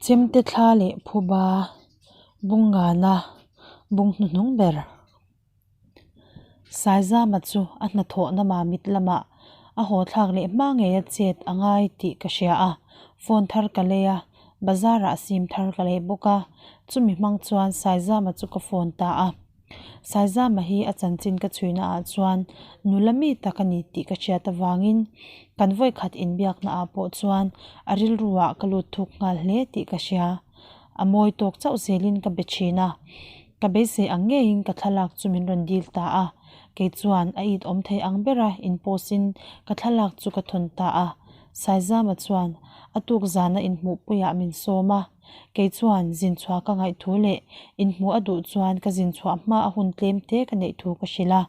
Chemte thla leh phuba bung ngana bung hnuhnung ber. Saizama chu a hnathawhna mamit lamah a haw thlak leh hma ngei a chet a ngai tih ka hria a, phone thar ka lei a, bazar ah sim thar ka lei bawk a, chumi hmang chuan Saizama chu ka phone ta a. Saizama hi a chanchin ka chhuina ah chuan nula mi tak a ni tih ka hriat avangin kan vawikhat inbiakna ah pawh chuan a rilru ah ka lut thuk nghal hle tih ka hria. A mawi tawk chauh zelin ka be thin a, ka beisei ang ngeiin ka thlalak chu min rawn dil ta a, kei chuan a it awm thei ang bera in post in ka thlalak chu ka thawn ta a. Saizama chuan a tuk zana inhmuhpuiah min sawm a. Kei chuan zin chhuah ka ngaih thu leh inhmuh a duh chuan ka zin chhuah hma a hun tlem te ka neih thu ka hrilh a,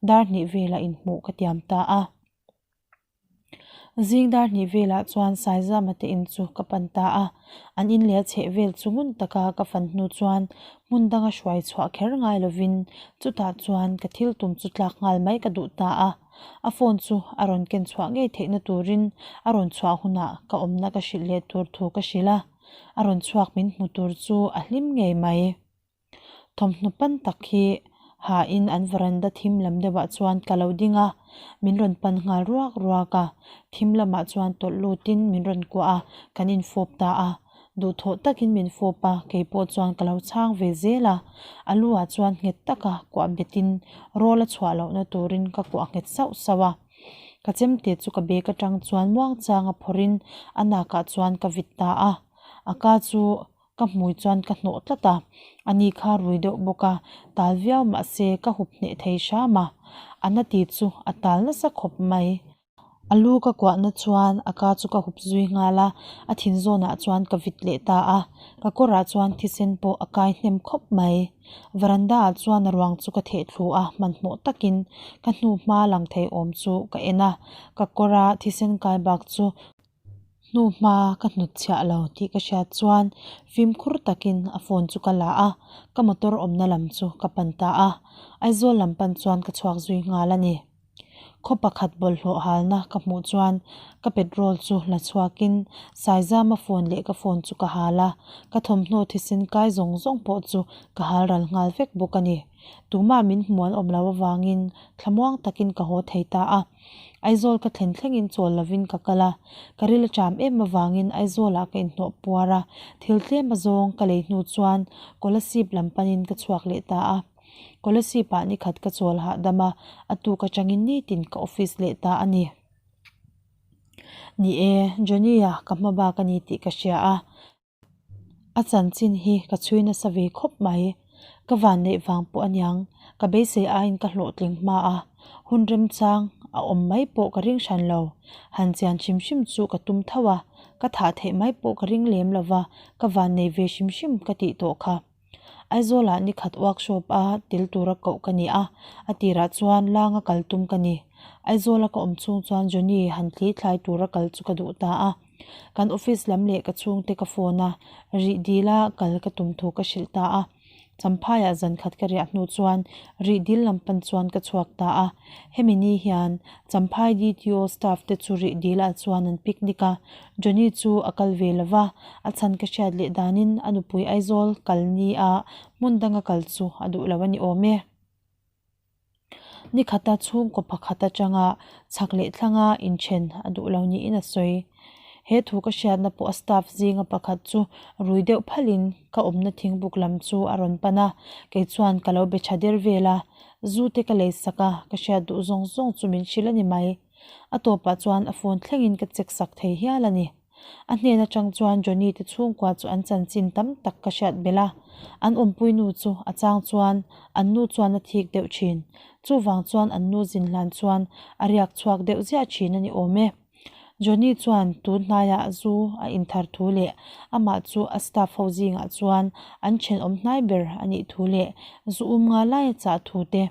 dar hnih velah inhmuh ka tiam ta a. Zing dar hnih velah chuan Saizama te in chu ka pan ta a, an in leh a chheh vel chu ngun taka ka fan hnu chuan hmun danga hruai chhuah kher ngai lovin chutah chuan ka thil tum chu tlak nghal mai ka duh ta a. A phone chu a rawn ken chhuah ngei theihna turin a rawn chhuah hunah ka awmna ka hrilh leh tur thu ka hrilh a, a rawn chhuak min hmu tur chu a hlim ngei mai. Thawmhnaw pan tak hi hain an veranda thim lam deuhah chuan ka lo ding a, min rawn pan nghal ruak ruak a, thim lamah chuan tawlh lutin min rawn kuah a, kan infawp ta a. Duhthawh takin min fawp a, kei pawh chuan ka lo chhang ve zel a. A lu ah chuan nghet taka kuah betin rawl a chhuah lohna turin ka kuah nghet sauh sauh a. Ka chemte chu ka bag atang chuan muangchanga phawrhin a nakah chuan ka vit ta a. A ka chu ka hmui chuan ka hnawh tlat a, a ni kha rui deuh bawk a, tal viau mahse ka hup hneh thei hram a. A na ti chu a tal nasa khawp mai. A lu ka kuahna chuan a ka chu ka hup zui nghal a, a thin zawnah chuan ka vit leh ta a, ka kawrah chuan thisen pawh a kai hnem khawp mai. Veranda ah chuan a ruang chu ka theh thlu a, hmanhmawh takin ka hnu hma lang thei awm chu ka en a, ka kawra thisen kai bak chu hnu hma ka hnut chhiah lo tih ka hriat chuan fimkhur takin a phone chu ka la a, ka motor awmna lam chu ka pan ta a, Aizawl lam pan chuan ka chhuak zui nghal a ni. Khaw pakhat bawlhhlawh halna ka hmuh chuan ka petrol chu la chhuakin Saizama phone leh ka phone chu ka hal a, ka thawmhnaw thisen kai zawng zawng pawh chu ka hal ral nghal vek bawk a ni. Tumah min hmu an awm lo avangin thlamuang takin ka haw thei ta a. Aizawl ka thlen thlengin chawl lovin ka kal a, ka ril a ṭam em avangin Aizawlah ka inhnawh puar a, thil tlem azawng ka lei hnu chuan Kolasib lam panin ka chhuak leh ta a. Kolasib ah nikhat ka chawl hahdam a, a tuk atangin nitin ka office leh ta a ni. Ni e, Johnny-a ka hma bak a ni tih ka hria a, a chanchin hi ka chhui nasa ve khawp mai. Ka van neih vang pawh aniang, ka beisei aiin ka hlawhtling hma a, hun remchang a awm mai pawh ka ring hran lo. Han chian hrim hrim chu ka tum tho a, ka thah theih mai pawh ka ring lem lo va, ka van nei ve hrim hrim ka tih tawh kha. Aizawlah ni khat workshop a tel tura koh ka ni a, a tirah chuan langa kal tum ka ni. Aizawla ka awm chhung chuan Johnny han thli thlai tura kal chu ka duh ta a. Kan office lam leh ka chhungte ka phone a, rih dila kal ka tum thu ka hrilh ta a. Champhaiah zan khat ka riah hnu chuan rih dil lam pan chuan ka chhuak ta a. Hemi ni hian Champhai DTO staff te chu rih dilah chuan an picnic a, Johnny chu a kal ve lo va, a chhan ka hriat leh danin a nupui Aizawl kal ni a hmun danga kal chu a duh lo a ni awm e. Ni khata chhungkaw pakhat atanga chhak leh thlanga inthen a duh lo niin a sawi. He thu ka hriatna pawh a staff zinga pakhat chu rui deuh phalin ka awmna thingbuk lam chu a rawn pan a, kei chuan ka lo be tha der vel a, zu te ka lei sak a, ka hriat duh zawng zawng chu min hrilh a ni mai. A tawpah chuan a phone thlengin ka check sak thei hial a ni. A hnen atang chuan Johnny te chhungkua chu an chanchin tam tak ka hriat belh a, an awmpui nu chu a chang chuan an nu chuan a thik deuh thin. Chuvang chuan an nu zin hlan chuan a riak chhuak deuh ziah thin a ni awm e. Johnny chuan tun hnaiah zu a inthar thu leh amah chu a staff ho zingah chuan an thenawm hnai ber a nih thu leh zu um nga lai a chah thu te,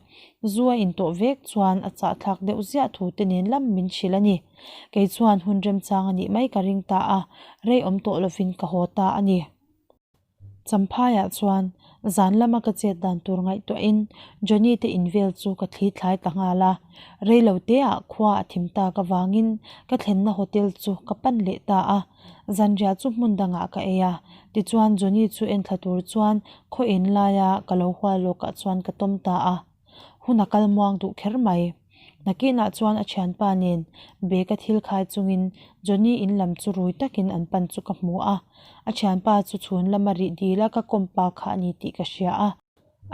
zu a intawh vek chuan a chah thlak deuh ziah thu te nen lam min hrilh a ni. Kei chuan hun remchang a nih mai ka ring ta a, rei awm tawh lovin ka haw ta a ni. Champhaiah chuan zan lama ka chet dan tur ngaihtuahin Johnny te in vel chu ka thli thlai ta nghal a. Rei lo teah khua a thim tak avangin ka thlenna hotel chu ka pan leh ta a. Zanriah chu hmun dangah ka ei a, tichuan Johnny chu enthla tur chuan khaw en laia ka lo hual lawkah chuan ka tawm ta a. Hun a kal muang duh kher mai. Nakinah chuan a thianpa nen bag a thil khai chungin Johnny in lam chu rui takin an pan chu ka hmu a. A thianpa chu chhun lama rih dil a ka kawmpa kha a ni tih ka hria a.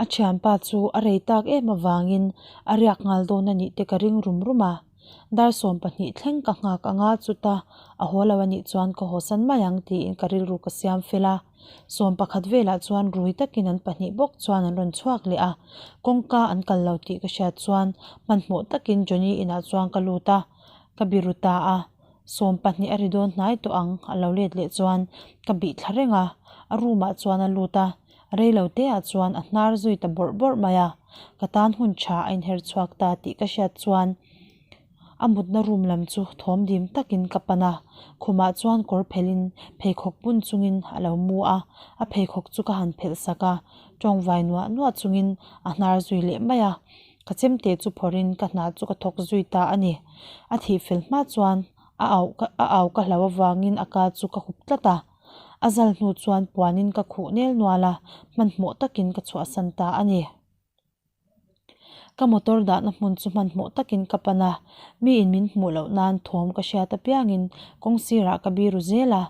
A thianpa chu a rei tak em avangin a riak nghal dawn a nih te ka ring rum rum a. Dar 12 thleng ka nghak anga chuta a haw lo a nih chuan ka hawsan mai ang tiin ka rilru ka siam fel a. 11 velah chuan rui takin an pahnih bawk chuan an rawn chhuak leh a, kawngka an kal lo tih ka hriat chuan hmanhmawh takin Johnny inah chuan ka lut a, ka biru ta a, 12 a ri dawn hnai tawh ang a lo let leh chuan ka bih thla reng a, a room ah chuan a lut a, reilo te ah chuan a hnar zui ta bawrh bawrh mai a, ka tan hun tha a inher chhuak ta tih ka hriat chuan. A mutna room lam chu thawm dim takin ka pan a, khumah chuan kawr phelhin pheikhawk bun chungin a lo mu a, a pheikhawk chu ka han phelh sak a, tawngvai nuah nuah chungin a hnar zui leh mai a, ka chemte chu phawrhin ka hna chu ka thawk zui ta a ni. A thih fel hma chuan a au a au ka hlau avangin a ka chu ka hup tlat a, a zal hnu chuan puanin ka khuh nel nual a, hmanhmawh takin ka chhuahsan ta a ni. Ka motor dahna hmun chu hmanhmawh takin ka pan a, miin min hmuh loh nan thawm ka hriat apiangin kawng sirah ka biru zel a,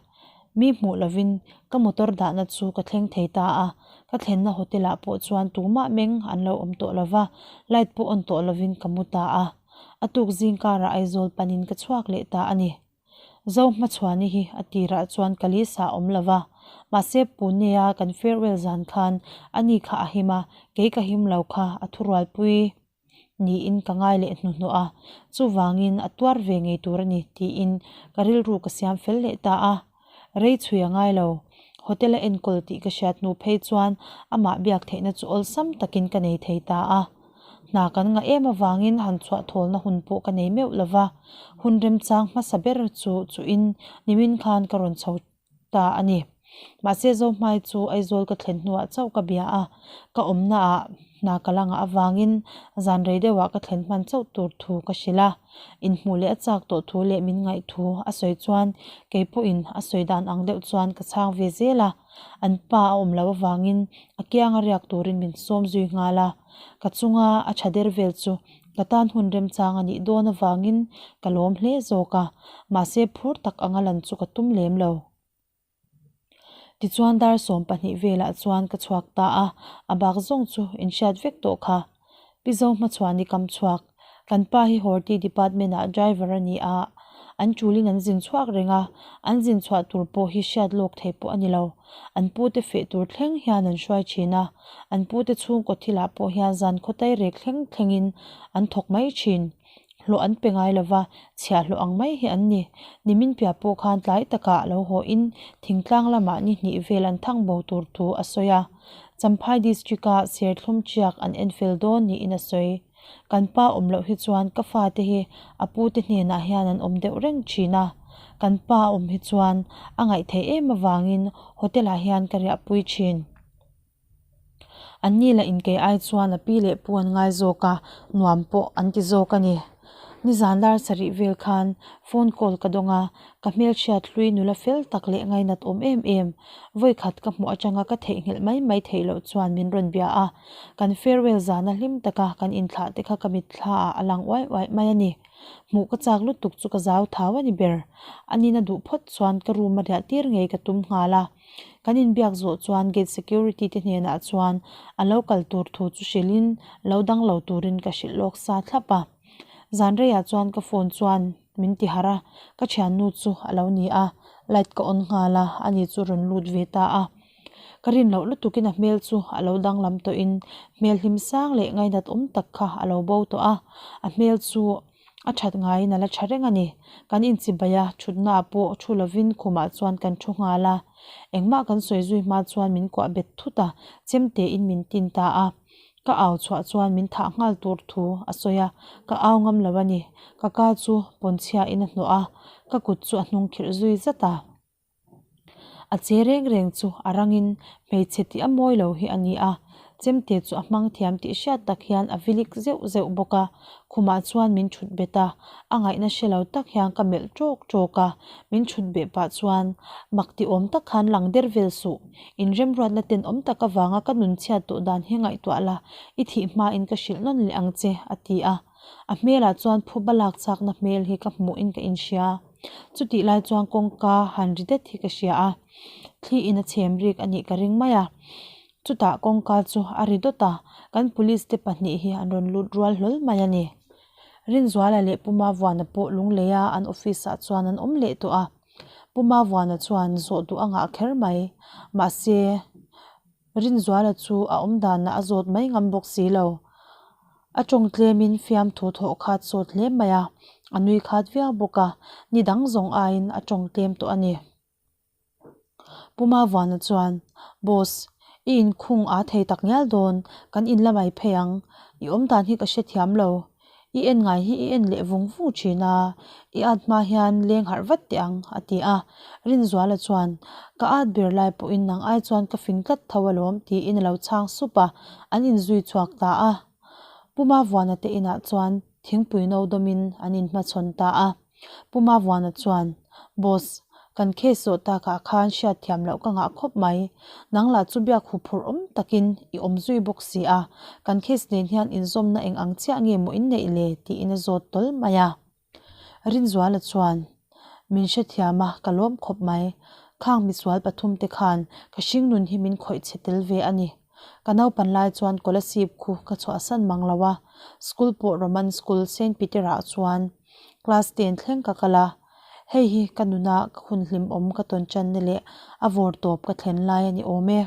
mi hmuh lovin ka motor dahna chu ka thleng thei ta a, ka thlenna hotel ah pawh chuan tumah meng an lo awm tawh lova, light pawh on tawh lovin ka mu ta a, a tuk zing karah Aizawl panin ka chhuak leh ta a ni. Zohmachhuani hi a tirah chuan ka lisa awm lo va, mahse Pune-a kan farewell zan khan ani kha a him a, kei ka him lo kha a thurualpui niin ka ngai leh hnuhnawh a, chuvangin a tuar ve ngei tur a ni tiin ka rilru ka siam fel leh ta a. Rei chhui a ngai lo, hotel a enkawl tih ka hriat hnu phei chuan amah biak theihna chu awlsam takin ka nei thei ta a. Hna kan ngah em avangin han chhuah thawlna hun pawh ka nei meuh lo va, hun remchang hmasa ber chu chuhin nimin khan ka rawn chho ta a ni. Mahse Zohmai chu Aizawl ka thlen hnuah chauh ka bia a, ka awmnaah hna ka la ngah avangin zan rei deuhah ka thlen hman chauh tur thu ka hrilh a. Inhmuh leh a chak tawh thu leh min ngaih thu a sawi chuan kei pawhin a sawi dan ang deuh chuan ka chhang ve zel a, an pa a awm loh avangin a kianga riak turin min sawm zui nghal a, ka chunga a tha der vel chu ka tan hun remchang a nih dawn avangin ka lawm hle zawk a, mahse phur tak anga lan chu ka tum lem lo. Tichuan dar 12 velah chuan ka chhuak ta a, a bak zawng chu in hriat vek tawh kha. Pi Zohmachhuani kam chhuak, kan pa hi Horti department ah driver a ni a, an tulin an zin chhuak reng a, an zin chhuah tur pawh hi hriat lawk thei pawh a ni lo. An pute feh tur thleng hian an hruai thin a, an pute chhungkaw thilah pawh hian zan khaw tairek thleng thlengin an thawk mai thin. Hlawh an pe ngai lova, chhiahhlawh ang mai hi an ni. Nimin piah pawh khan tlai takah lo hawhin thingtlang lamah ni hnih vel an thang bo tur thu a sawi a. Champhai District-a Serthlum Chiak an enfel dawn niin a sawi. Kan pa awm loh hi chuan ka fate hi a pute hnenah hian an awm deuh reng thin a. Kan pa a awm hi chuan a ngaih theih em avangin hotel-ah hian ka riahpui thin. An ni lah inkei ai chuan a pi leh pu an ngai zawk a, nuam pawh an ti zawk a ni. Nizan dar sarih vel khan phone call ka dawng a, ka hmelchhiat hlui nula fel tak leh ngainat awm em em, vawikhat ka hmuh atanga ka theihnghilh mai mai theih loh chuan min rawn bia a, kan farewell zana hlim taka kan inthlah te kha ka mitthla ah a lang uai uai mai a ni. Hmuh ka chak lutuk chu ka zau thau a ni ber. A nina duh phawt chuan ka room a riah tir ngei ka tum nghal a. Kan inbiak zawh chuan gate security te hnenah chuan a lo kal tur thu chu hrilhin lo dang lo turin ka hrilh lawk sa thlap a. Zan reiah chuan ka phone chuan min ti harh a, ka thiannu chu a lo ni a, light ka on nghal a, ani chu rawn lut ve ta a. Ka rin loh lutukin a hmel chu a lo danglam tawhin hmel hlim sang leh ngainat awm tak kha a lo bo tawh a, a hmel chu A that ngaiin a la tha reng a ni. Kan inchibai a, thutnaah pawh thu lovin khumah chuan kan thu nghal a. Engmah kan sawi zui hma chuan min kuah bet thut a, chemtein min tin ta a. Ka au chhuah chuan min thah nghal tur thu a sawi a, ka au ngam lo a ni. Ka ka chu pawnchhiain a hnawh a, ka kut chu a hnung khirh zui zat a. A che reng reng chu a rangin hmeichhe tih a mawi lo hi a ni a, chemte chu a hmang thiam tih hriat tak hian a vilik zeuh zeuh bawk a, khumah chuan min thut bet a, a ngaihna hre lo tak hian ka melh tawk tawk a, min thut beh pah chuan mak ti awm tak khan lang der vel suh, inremruatna tenawm tak avanga ka nun chhiat tawh dan hi ngaihtuah la, i thih hmain ka hrilh nawn leh ang che, a ti a. A hmelah chuan phuba lak chakna hmel hi ka hmuhin ka inhria. Chutih lai chuan kawngka han ri det hi ka hria a, thli in a chhem rik a nih ka ring mai a. Chutah kawngka chu a ri dawt a, kan police te pahnih hi an rawn lut rual hlawl mai a ni. Rinzuala leh Pu Mavuana pawh Lungleia an office ah chuan an awm leh tawh a. Pu Mavuana chuan zawh duh a ngah kher mai. Mahse. Rinzuala chu a awm danah a zawt mai ngam bawk si lo. A tawng tlemin fiamthu thawh khat sawt hle mai a, a nui khat viau bawk a, ni dang zawng aiin a tawng tlem tawh a ni. Pu Mavuana chuan, Boss, i inkhung a thei tak ngial dawn, kan inla mai phei ang, i awm dan hi ka hrethiam lo. I en ngai hi i en leh vung vung thin a, i at hma hian leng harh vat teh ang, a ti a. Rinzuala chuan, Ka at ber lai pawhin nang ai chuan ka fing tlat tho alawm, tiin a lo chhang sup a, an inzui chhuak ta a. Pu Mavuana te inah chuan thingpui no dawmin an inhmachhawn ta a. Pu Mavuana chuan, Boss, kan case zawh takah khan hriatthiam loh ka ngah khawp mai. Nang lah chu biak huphurh awm takin i awm zui bawk si a, kan case nen hian inzawmna eng ang chiah nge maw in neih le? tiin a zawt tawl mai a. Rinzuala chuan, Min hrethiam a, ka lawm khawp mai. Khang misual pathum te khan ka hringnun hi min khawih chhe tel ve a ni. Ka naupan lai chuan Kolasib khu ka chhuahsan mang lo a, school pawh Roman School Saint Peter-ah chuan class ten thleng ka kal a, hei hi ka nuna ka hun hlimawm ka tawn channa leh a vawr tawp ka thlen lai a ni awm e.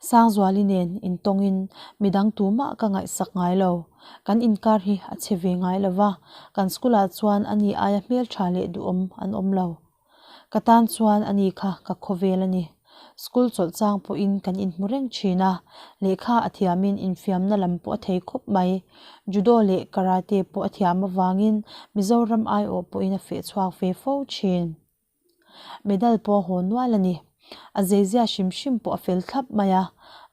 Sangzuali nen intawngin midang tumah ka ngaihsak ngai lo, kan inkar hi a chhe ve ngai lo va, kan school-ah chuan ani aia hmeltha leh duhawm an awm lo. Ka tan chuan ani kha ka khawvel a ni. School chawlh chang pawhin kan inhmu reng thin a, lehkha a thiamin infiamna lam pawh a thei khawp mai. Judo leh karate pawh a thiam avangin Mizoram aiawh pawhin a feh chhuak ve fo thin. Medal pawh a haw nual a ni. A zeizia hrim hrim pawh a fel thlap mai a,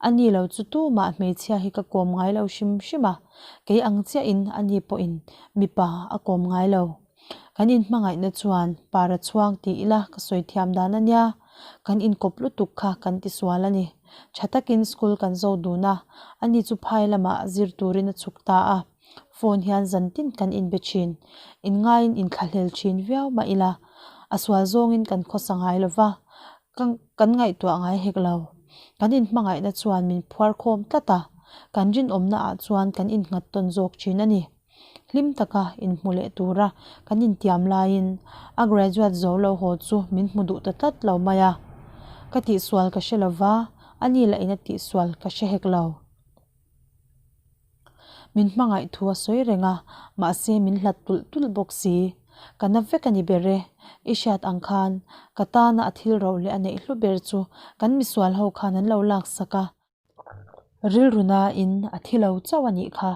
ani lo chu tumah hmeichhia hi ka kawm ngai lo hrim hrim a, kei ang chiahin ani pawhin mipa a kawm ngai lo. Kan inhmangaihna chuan para chhuang ti ila ka sawi thiam dan a nia, kan inkawp lutuk kha kan tisual a ni. Tha takin school kan zo dun a, ani chu phai lamah zir turin a chhuk ta a, phone hian zan tin kan inbe thin. Inngaiin inthlahlel thin viau mah ila, a sual zawngin kan khawsa ngai lo va, kan ngaihtuah ngai hek lo. Kan inhmangaihna chuan min phuar khawm tlat a, kan rinawmna ah chuan kan innghat tawn zawk thin a ni. Hlim taka inhmu leh tura kan intiam laiin a graduate zo lo haw chu min hmu duh ta tlat lo mai a. Ka tihsual ka hre lo va, ani lah in a tihsual ka hre hek lo. Min hmangaih thu a sawi reng a, mahse min hlat tulh tulh bawk si. Ka na vek a ni ber e, i hriat ang khan ka tana a thil roh leh a neih hlu ber chu kan misual ho khan an lo laksak a. Rilru nain a thi lo chauh a nih kha.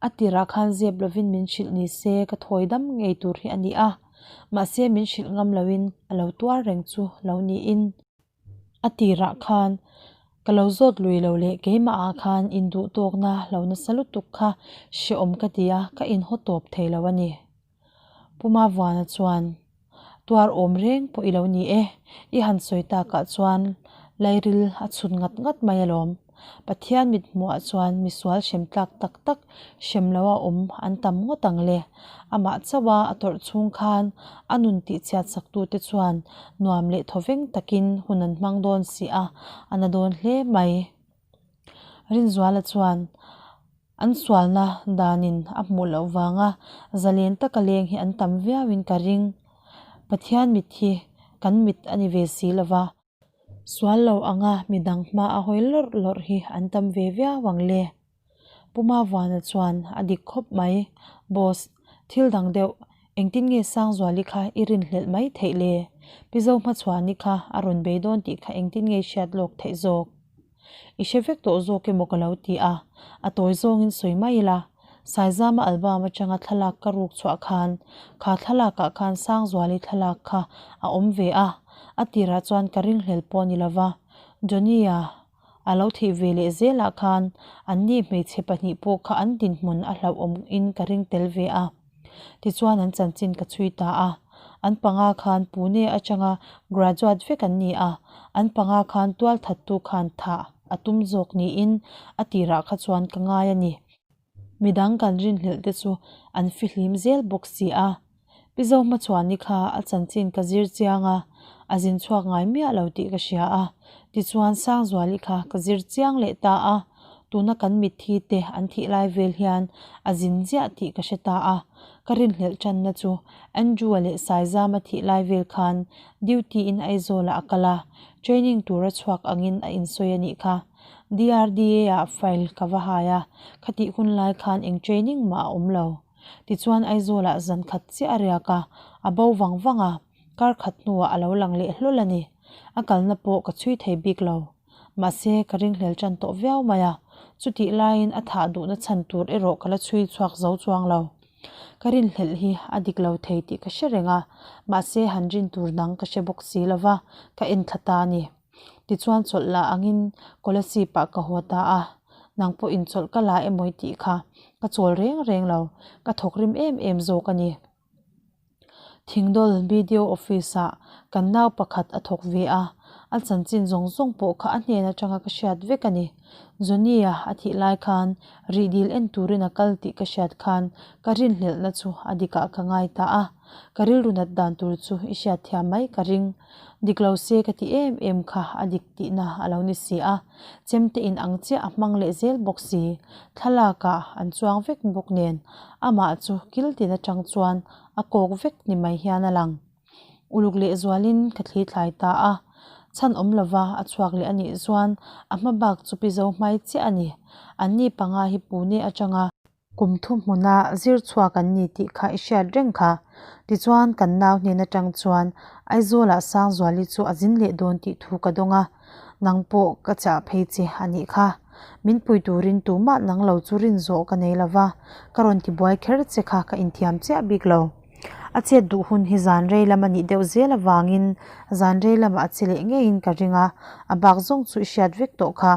A tirah khan zep lovin min hrilh ni se ka thawi dam ngei tur hi a ni a, mahse min hrilh ngam loin a lo tuar reng chu lo niin. A tirah khan ka lo zawt lui lo leh keimahah khan induh tawkna lo nasa lutuk kha hrehawm ka ti a, ka inhaw tawp thei lo a ni. Pu Mavuana chuan, Tuar awm reng pawh i lo ni e, i han sawi takah chuan lairil a chhun ngat ngat mai alawm. Pathian mithmuhah chuan misual hrem tlak tak tak hrem loa awm an tam ngawt ang le. Amah chauha a tawrh chhung khan a nun tihchhiat saktute chuan nuam leh thawveng takin hun an hmang dawn si a, a na dawn hle mai. Rinzuala chuan, An sualna danin a hmuh loh vanga zalen taka leng hi an tam viauin ka ring. Pathian mit hi kan mit a ni ve si lo va. Sual lo anga midang hma a hawi lawrh lawrh hi an tam ve viau ang le. Pu Mavuana chuan a dik khawp mai, Boss, thil dang deuh, engtin nge Sangzuali kha i rinhlelh mai theih le? Pi Zohmachhuani kha a rawn bei dawn tih kha engtin nge i hriat lawk theih zawk? I hre vek tawh zawk emaw ka lo ti a, a tawi zawngin sawi mai ila, Saizama album atanga thlalak ka ruk chhuah khan kha thlalakah khan Sangzuali thlalak kha a awm ve a. A tirah chuan ka ringhlel pawh a ni lova, Johnny-a a lo thih ve leh zelah khan anni hmeichhe pahnih pawh kha an dinhmun a hlauhawm in ka ring tel ve a. Tichuan an chanchin ka chhui ta a, an panga khan Pune atanga graduate vek an ni a, an panga khan tualthattu khan thah a tum zawk niin a tirah kha chuan ka ngai a ni. Midang kan rinhlelh te chu an fihlim zel bawk si a. Pi Zohmachhuani kha a chanchin ka zir chiang a, a zin chhuak ngai miah lo tih ka hria a. Tichuan Sangzuali kha ka zir chiang leh ta a, tuna kan mitthi te an thih lai vel hian a zin ziah tih ka hre ta a. Ka rinhlelh tanna chu Andrew-a leh Saizama thih lai vel khan duty in Aizawl-ah a kal a, training tura chhuak angin a insawi a nih kha. DRDA-ah file ka va hai a, khatih hun lai khan eng training mah a awm lo. Tichuan Aizawlah zan khat chiah a riak a, a bo vang vang a, kar khat hnuah a lo lang leh hlawl a ni. A kalna pawh ka chhui thei bik lo. Mahse, ka ringhlel tan tawh viau mai a, chutih laiin a thah duhna chhan tur erawh ka la chhui chhuak zo chuang lo. Ka rinhlelh hi a dik lo thei tih ka hre reng a, mahse han rin tur dang ka hre bawk si lo va, ka enthla ta a ni. Tichuan chawlh la angin Kolasib ah ka haw ta a, nang pawh in chawlh ka la emaw i tih kha ka chawl reng reng lo, ka thawk rim em em zawk a ni. Thingdawl BDO office ah kan nau pakhat a thawk ve a, a chanchin zawng zawng pawh kha a hnen atanga ka hriat vek a ni. Johnny-a a thih lai khan rihdil en turin a kal tih ka hriat khan ka rinhlelhna chu a dikah ka ngai ta a, ka rilru nat dan tur chu i hriatthiam mai ka ring. Dik lo se ka ti em em kha a dik tihna a lo ni si a, chemte in ang chiah a hmang leh zel bawk si, thlalak ah an chuang vek bawk nen amah chu kil tin atang chuan a kawk vek ni mai hian a lang. Uluk leh zualin ka thli thlai ta a, chhan awm lova a chhuak leh a nih chuan a hma bak chu pi zo hmai chiah a ni, anni panga hi Pune atanga. Kum thu hmuna zir chhuak an ni tih kha i hriat reng kha. Tichuan, kan nau hnen atang chuan Aizawlah Sangzuali chu a zin leh dawn tih thu ka dawng a, nang pawh ka chah phei che a nih kha. Min pui turin tumah nang lo chu rin zawh ka nei lo va, ka rawn tibuai kher che kha ka inthiam chiah bik lo. A chet duh hun hi zan rei lam a nih deuh zel avangin zan rei lamah a che leh ngeiin ka ring a, a bak zawng chu i hriat vek tawh kha.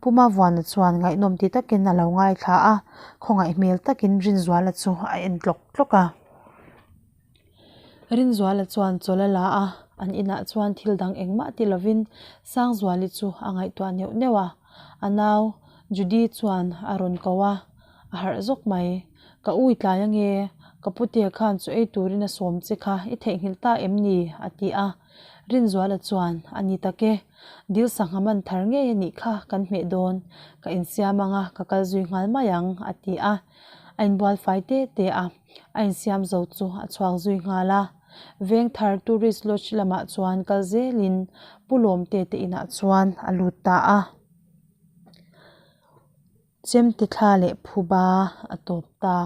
Pu Mavuana chuan ngaihnawm ti takin a lo ngaithla a, khawngaih hmel takin Rinzuala chu a en tlawk tlawk a. Rinzuala chuan chawl a la a, an inah chuan thil dang engmah ti lovin Sangzuali chu a ngaihtuah neuh neuh a. A nau Judy chuan a rawn ko a, a harh zawk mai. Ka ui tlai ange, ka putea khan chu ei turin a sawm che kha i theihnghilh ta em ni? a ti a. Rinzuala chuan, A ni tak e, dil sangha man thar ngei a nih kha kan hmeh dawn, ka insiam ang a, ka kal zui nghal mai ang, a ti a. A inbual fai te te a, a insiam zo chu a chhuak zui nghal a. Vengthar Tourist Lodge lamah chuan kal zelin Pu Lawmte te inah chuan a lut ta a. Chemte thla leh phuba a tawp ta.